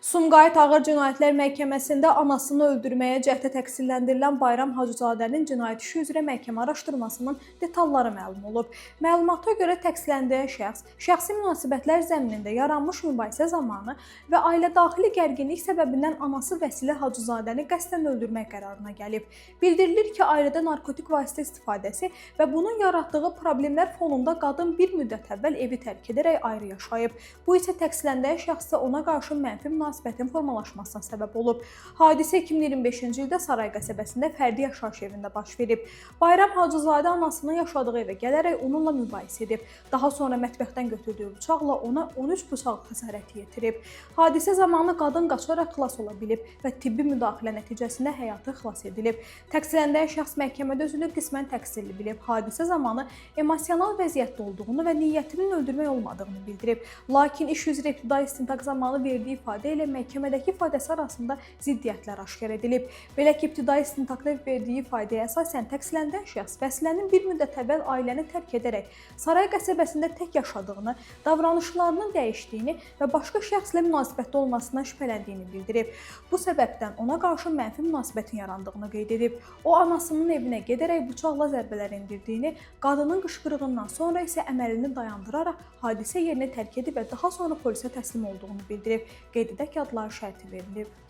Sumqayıt Ağır Cinayətlər Məhkəməsində anasını öldürməyə cəhddə təqsirləndirilən Bayram Hacızadənin cinayət işi üzrə məhkəmə araşdırmasının detalları məlum olub. Məlumata görə təqsirləndirilən şəxs şəxsi münasibətlər zəminində yaranmış mübahisə zamanı və ailə daxili gərginlik səbəbindən anası Vəsilə Hacızadəni qəsdən öldürmək qərarına gəlib. Bildirilir ki, ailədə narkotik vasitə istifadəsi və bunun yaratdığı problemlər fonunda qadın bir müddət əvvəl evi tərk edərək ayrı yaşayıb. Bu isə təqsirləndirilən şəxsə ona qarşı mənfi münasibətin formalaşmasına səbəb olub. Hadisə 2025-ci ildə Saray qəsəbəsində fərdi yaşayış evində baş verib. Bayram Hacızadə anasının yaşadığı evə gələrək onunla mübahisə edib. Daha sonra mətbəxdən götürdüyü bıçaqla ona 13 bıçaq xəsarəti yetirib. Hadisə zamanı qadın qaçaraq xilas ola bilib və tibbi müdaxilə nəticəsində həyatı xilas edilib. Təqsirləndirilən şəxs məhkəmədə özünü qismən təqsirli bilib. Hadisə zamanı emosional vəziyyətdə olduğunu və niyyətinin öldürmək olmadığını bildirib. Lakin iş üzrə ibtidai istintaq zamanı verdiyi ifadə ilə məhkəmədəki ifadəsi arasında ziddiyyətlər aşkar edilib. Belə ki, ibtidai istintaqda verdiyi ifadəyə əsasən təqsirləndirilən şəxs Vəsilənin bir müddət əvvəl ailəni tərk edərək Saray qəsəbəsində tək yaşadığını, davranışlarının dəyişdiyini və başqa şəxslə münasibətdə olmasından şübhələndiyini bildirib. Bu səbəbdən ona qarşı mənfi münasibətin yarandığını qeyd edib. O anasının evinə gedərək bıçaqla zərbələr endirdiyini, qadının qışqırığından sonra isə əməlini dayandıraraq hadisə yerini tərk edib və daha sonra polisə təslim olduğunu bildirib. Qeyd edək ki, adları şərti verilib.